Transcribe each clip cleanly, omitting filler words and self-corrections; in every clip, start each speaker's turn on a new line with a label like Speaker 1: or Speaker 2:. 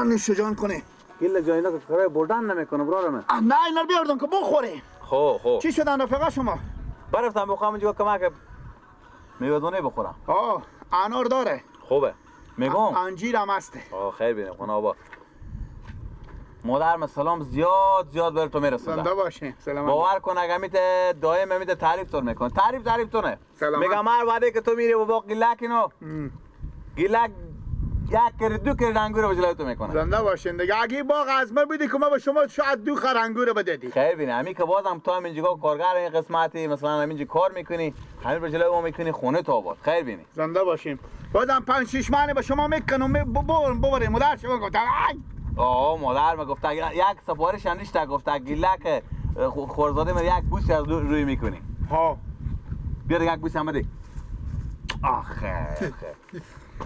Speaker 1: نوش جان کنه.
Speaker 2: گیل جان اینا که کارای بردن نمیکنه برادر من.
Speaker 1: نه اینا رو بیاردم که بخوره.
Speaker 2: خب خب
Speaker 1: چی شدن رفقا شما؟
Speaker 2: برفتم بخوام اینجا کمک میوه دونه بخورم.
Speaker 1: آه انار داره.
Speaker 2: خوبه. میگم
Speaker 1: انجیر هم هسته.
Speaker 2: آه خیر بینم خونه آباد. مادرم سلام زیاد زیاد بر تو میرسونده.
Speaker 1: زنده باشین. سلام.
Speaker 2: باور کن اگه میته دائم میته تعریف تو میکنه. تعریف تعریف تو نه. میگم هر وعده که تو میری و با گیلک اینو گیلک یک کر دو کر انگور به جلوی تو میکنه.
Speaker 1: زنده باشین دیگه. اگه باغ از ما بدی که ما به شما شاید دو خر انگور بدادی.
Speaker 2: خیر بینه. همین که بازم تو هم اینجا کارگر این قسمتی مثلا همینجا کار میکنی، همین به جلوی ما میکنی خونه تو آباد. خیر بینی.
Speaker 1: زنده باشیم. بازم 5 6 معنی به شما میکنم ببریم. مادر شما گفت
Speaker 2: آه مادر ما گفت یک سفارش هم نیست گفت گیلک خورزاده من یک بوسی از روی میکنی.
Speaker 1: ها
Speaker 2: بیا یک بوسی هم بده. آخه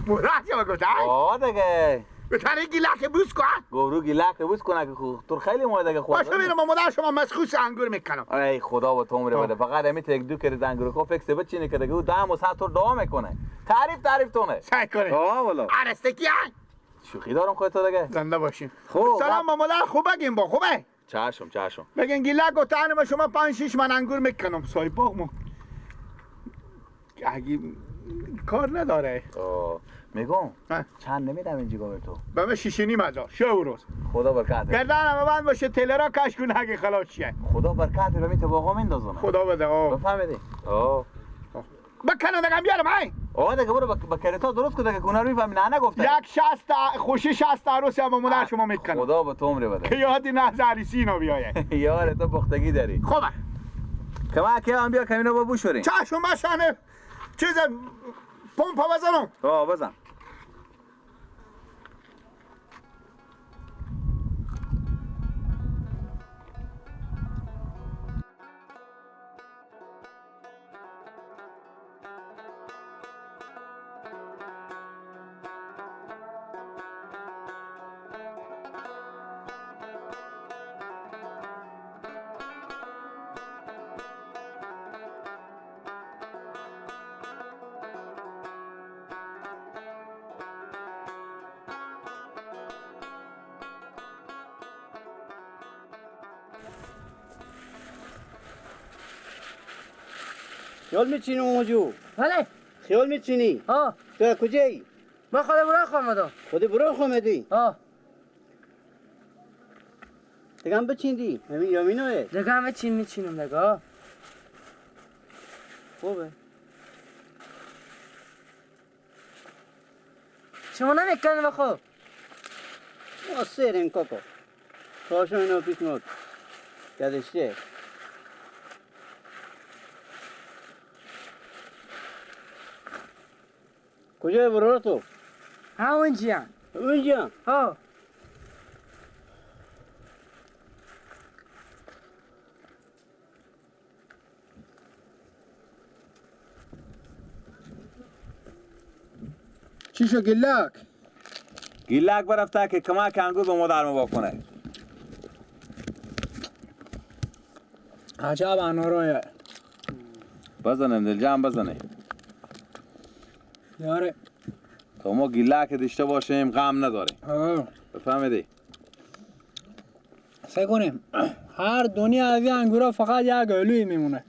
Speaker 1: مادر شما گفت
Speaker 2: آه دیگه
Speaker 1: بهتره گیلک بوس کن.
Speaker 2: گفت رو گیلک بوس کنه که تو خیلی مایده که خورزاده
Speaker 1: باشه میرم مادر شما مسخوس انگور میکنم.
Speaker 2: ای خدا با تو عمر بده. فقط همین یک دو کرد انگور کو فکس بچینه که دیگه او دم و ساعت تو دعا میکنه. تعریف تعریف تونه.
Speaker 1: سعی کنه.
Speaker 2: آه والا
Speaker 1: ارستکی
Speaker 2: شوخی دارم خودت دیگه.
Speaker 1: زنده باشیم.
Speaker 2: خوب
Speaker 1: سلام با مادر خوب بگیم با خوبه.
Speaker 2: چشم چشم.
Speaker 1: بگین گیلک و تنم شما 5 6 من انگور میکنم. سای باغ ما اگه کار نداره.
Speaker 2: میگم چند نمیدم اینجا به تو؟
Speaker 1: به من 6.5 هزار شو روز.
Speaker 2: خدا برکت.
Speaker 1: گردنم بند باشه تلرا کش کن اگه خلاص شه.
Speaker 2: خدا برکت به می تو باغا میندازم.
Speaker 1: خدا بده. آه
Speaker 2: بفهمیدی؟ آه
Speaker 1: بکنم دیگه بیارم. ای
Speaker 2: آه دیگه برو با کرتا درست کن دیگه کونه رو میفهمی. نه نگفته
Speaker 1: یک 60 خوشی 60 عروسی هم مادر شما میکنم.
Speaker 2: خدا به تو عمر بده
Speaker 1: که یادی نه از عروسی اینا بیایه.
Speaker 2: یار تو پختگی داری.
Speaker 1: خوبه
Speaker 2: کما که هم بیا کمینا با بوشوریم.
Speaker 1: چشم بشانه چیز پمپ بزنم.
Speaker 2: آه بزن.
Speaker 3: خیال میچینی اونجو؟
Speaker 4: بله.
Speaker 3: خیال میچینی؟
Speaker 4: آه.
Speaker 3: تو کجایی؟
Speaker 4: من خود برای آمدم.
Speaker 3: خود برای آمدی؟
Speaker 4: آه.
Speaker 3: دیگه هم بچیندی؟ همین یا مینوه؟
Speaker 4: دیگه هم بچین میچینم دیگه.
Speaker 3: خوبه.
Speaker 4: شما نمیکنی بخو؟
Speaker 3: ما سیریم کاکا. تاشو اینو پیش میاد. گدشته. کجای برار تو؟
Speaker 4: ها اونجا.
Speaker 3: اونجا؟
Speaker 4: ها.
Speaker 5: چی شو گیلک؟
Speaker 2: گیلک برفته که کمک انگور به مادر ما کنه.
Speaker 5: عجب انارایه.
Speaker 2: بزنم دل جمع بزنه.
Speaker 5: یاره
Speaker 2: تا ما گیلک داشته باشیم غم نداریم. بفهمیدی؟
Speaker 5: سعی کنیم هر دنیا از این انگورا فقط یک الوی میمونه.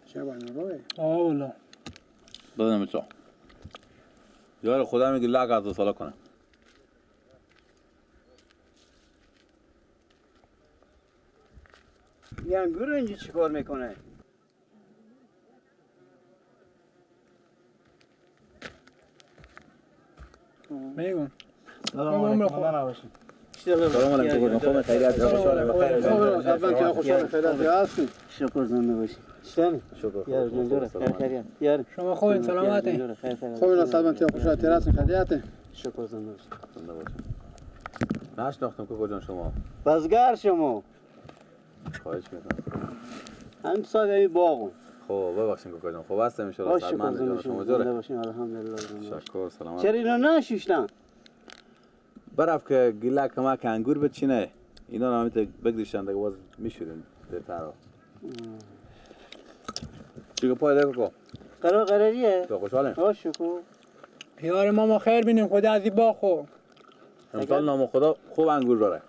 Speaker 1: چه انارایه؟
Speaker 5: آه والله.
Speaker 2: بزنم تو. یار خدا میگه لک از دو سالا کنه.
Speaker 3: یه انگور اینجا چی کار میکنه؟
Speaker 5: میگم
Speaker 3: سلام علیکم. سلام
Speaker 2: علیکم. خوب خیریت خوشحال بخیر.
Speaker 3: شکر زنده باشی.
Speaker 2: شکر.
Speaker 3: یار جون خیر یار.
Speaker 5: شما خوبین سلامتی؟
Speaker 6: خوبین سلامتی خوشحال ترسن خیریت.
Speaker 3: شکر زنده باشی.
Speaker 2: زنده باشی. نشناختم که کجا شما؟
Speaker 3: بزگر شما.
Speaker 2: خواهش میکنم.
Speaker 3: هم صاحب باغم.
Speaker 2: خب ببخشید که کجا خوب هستم ان شاء الله. سلامت شما
Speaker 3: زنده باشین الحمدلله.
Speaker 2: شکر سلامت.
Speaker 3: چرا اینا نشیشتن؟
Speaker 2: برف که گیلک ما که انگور بچینه. اینا رو هم بگذاشتن دیگه باز میشوریم بهتره. چیکار پای دیگه کو؟
Speaker 3: قرار قراریه؟
Speaker 2: تو خوشحالیم؟
Speaker 3: باشه کو.
Speaker 5: یار ما خیر بینیم خدا از باخو.
Speaker 2: امسال نام خدا خوب انگور داره.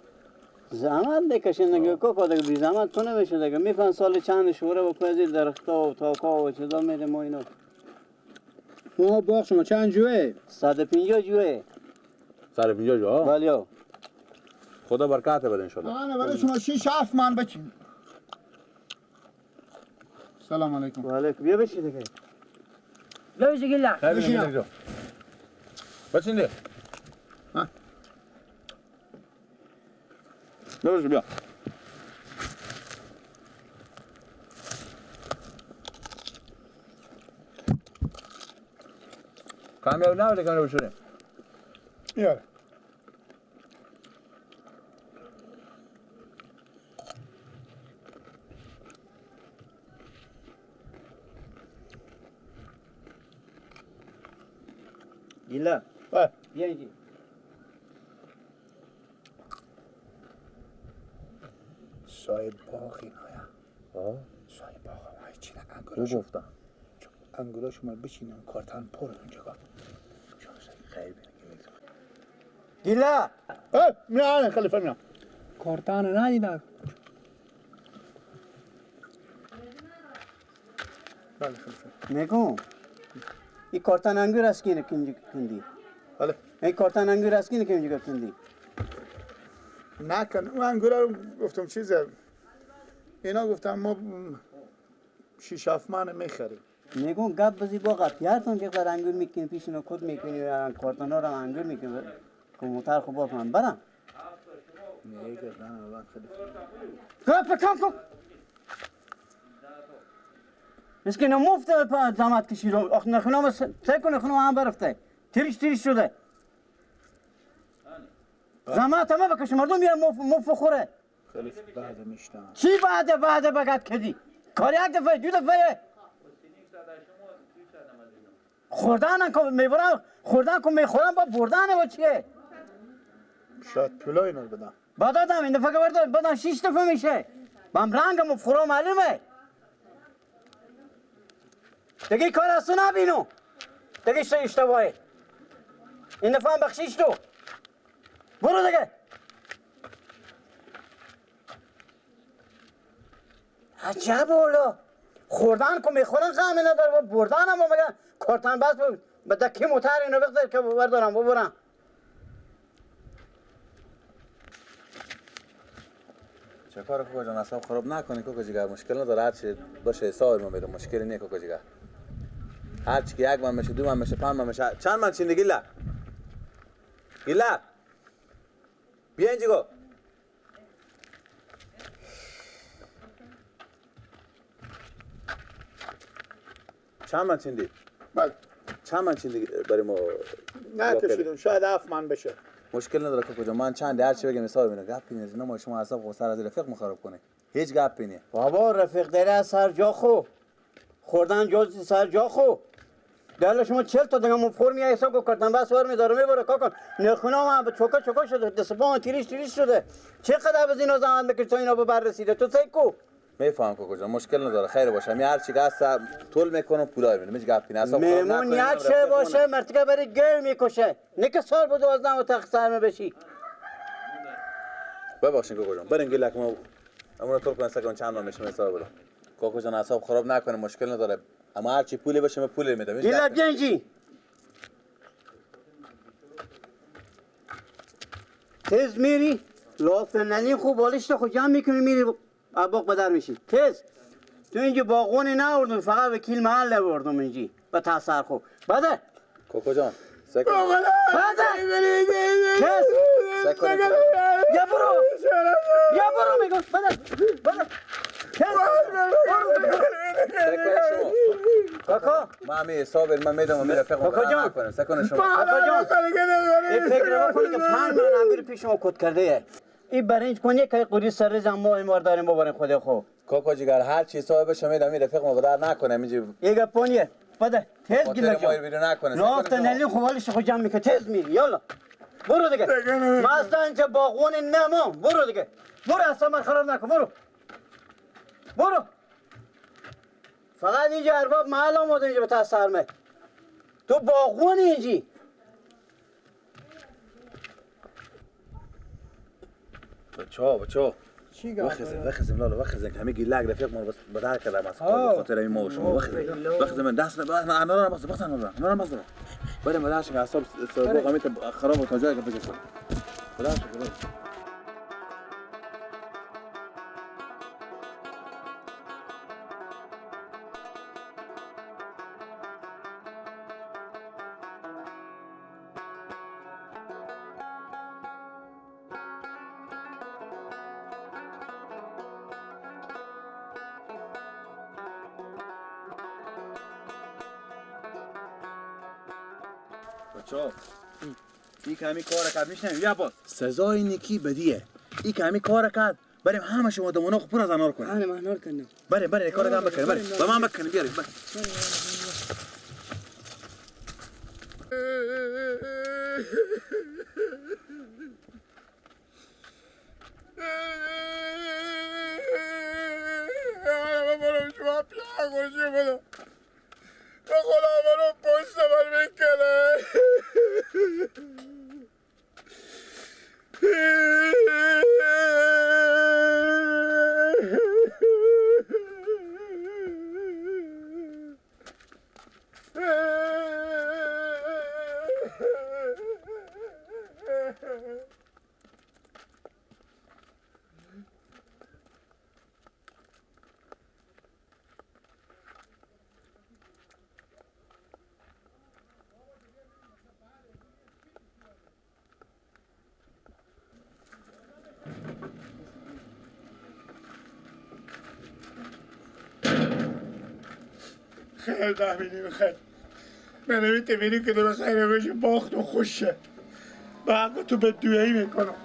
Speaker 3: زحمت بکشین دیگه کوکو دیگه بی زحمت تو نمیشه دیگه. میفهم سال چند شوره و کوزی درختا و تاکا و چیزا میده ما اینا.
Speaker 6: ما باغ شما چند جوه؟
Speaker 3: 150 جوه.
Speaker 2: 150 جوه؟
Speaker 3: بله.
Speaker 2: خدا برکت بده ان شاء الله.
Speaker 1: انا برای شما 6 7 من بچین. سلام علیکم.
Speaker 3: و علیکم. بیا بشین دیگه.
Speaker 4: بیا بشین گلا.
Speaker 2: بشین. بشین دیگه.
Speaker 1: ها.
Speaker 2: بیا بیا. کامیاب نبوده کامیاب بشوریم.
Speaker 1: یاره.
Speaker 3: گیلا. بیا اینجا.
Speaker 1: صاحب باغ اینا یا. صاحب باغ های چی انگوراش
Speaker 2: گفتم.
Speaker 1: انگوراش ما بچینن کارتن پر اونجا. چون خیلی
Speaker 3: گیلا.
Speaker 1: میان خلیفه میان.
Speaker 5: کارتن ندیدم.
Speaker 1: بله خلیفه.
Speaker 3: میگم این کارتن انگور است که اینجا کندی.
Speaker 1: بله.
Speaker 3: این کارتن انگور است که اینجا کندی.
Speaker 1: نکن اون انگورا رو گفتم چیزه. اینا گفتم ما 6 7 من میخریم.
Speaker 3: میگم گپ بزی با قطیارتون که بر انگور میکنی پیش اینا کد میکنی کارتن ها رو انگور میکنی که موتر خوب بار من برم.
Speaker 1: نه گردن الان خیلی.
Speaker 3: گپ کم کن. مسکین مفت زحمت کشیدم. آخ نخونم سعی کن نخونم هم برفته. تریش تریش شده. زحمت همه بکش مردم بیا مفت خوره.
Speaker 1: خیلی بعد میشتم.
Speaker 3: چی بعد بگد کدی؟ کار یک دفعه دو دفعه. خوردن که میبرم خوردن که میخورم با بردن و چیه؟
Speaker 1: شاید پولای اینا رو بدم.
Speaker 3: بدادم این دفعه که بردم بدم 6 دفعه میشه. بام رنگم و خورم معلومه. دیگه کار از تو نبینو. دیگه اشتباهه. این دفعه هم بخشیش تو. برو دیگه. عجب والا. خوردن که میخورن غم نداره بردن هم میگن کارتن بس به دکی موتر اینو بگذار که بردارم ببرم.
Speaker 2: چه کار کوکو جان اصلا خراب نکنی کوکو جگر مشکل نداره هر چی باشه حساب ما میره مشکلی نیست کوکو جگر. هر چی که یک من میشه دو من میشه پنج من میشه چند من چین گیلا گیلا بیا اینجا. چند من چیندی؟
Speaker 1: بله.
Speaker 2: چند من چیندی برای ما؟
Speaker 1: نکشیدم شاید 7 من بشه.
Speaker 2: مشکل نداره کوکو جان من چند هر چی بگم حساب اینو گپی نیست. نه ما شما اعصاب خود سر از رفیق مخرب کنه. هیچ گپی نیست.
Speaker 3: بابا رفیق داره از سر جا خو. خوردن جز سر جا خو. دل شما 40 تا دیگه مفخور میای حساب کردن بس ور میداره میبره کاکا نخونم هم چوکا چوکا شده دست پا تیریش تیریش شده. چقدر از اینا زحمت بکش تا اینا به بر رسیده تو سعی کو.
Speaker 2: میفهم کوکو جان مشکل نداره خیر باشه. می هر چی که هست طول میکنم پولای میدم هیچ گپی نیست.
Speaker 3: مهمون یک شه باشه مرتکه بری گل میکشه نه که سال بود از نو تخت سرمه بشی.
Speaker 2: ببخشید کوکو جان بریم گلک ما امون طول کنه سکن چند من میشم حساب بدم. کوکو جان اعصاب خراب نکنه مشکل نداره اما هر چی پولی باشه من پول میدم.
Speaker 3: گلک گنجی تز میری لاف ننی خوب بالش خود جمع میکنی میری باغ بدر میشی. تز تو اینجا باغونی نآوردم فقط وکیل محل آوردم اینجا به تاثر خوب بده.
Speaker 2: کوکو جان سکن
Speaker 3: بده. تز
Speaker 2: سکن
Speaker 3: یا برو یا برو میگم بده بده.
Speaker 2: سکن شما
Speaker 3: کاکا
Speaker 2: ما همی حساب من میدم و میره رفیق
Speaker 3: کاکا جان
Speaker 2: سکن شما
Speaker 3: کاکا جان این فکر بکنی که 5 من انگور پیش شما کد کرده. این برنج کنی که قوری سر رزم ما این داریم ببریم خود خو.
Speaker 2: کاکا جگر هر چی حساب بشه میدم این رفیق ما بدر نکنه اینجا.
Speaker 3: یه گپونیه بده تز گیلا
Speaker 2: جان.
Speaker 3: نافت نلی خوالش خو جمع میکنه تز میری یالا. برو دیگه. ما اصلا اینجا باغوان نما. برو دیگه. برو اصلا من خراب نکن. برو. برو. فقط اینجا ارباب محل آمده اینجا به تسرمه. تو باغوان اینجی.
Speaker 2: بچه‌ها وخزم لالا وخزم همه گیلک رفیق ما بدر کردم از خاطر این ما و شما وخزم من دست نه نه بخز نه نه بریم بدرش که اعصاب باغ خراب تا جایی که فکر کنم بدرش. ای که همی کار کرد میشنم یا باز سزای نیکی بدیه. ای که همی کار کرد بریم همه شما دمونا پر از انار کنیم.
Speaker 4: انا انار کنم.
Speaker 2: بریم کار کم بکنیم. بریم با من بکنیم بیاریم.
Speaker 1: برم شما پیان گوشی بدم به خدا برم پشت من میکنه. خیر دهمینی بخیر من نمیتونی که بخیر بشه باخت و خوشه به حق تو به دویی میکنم.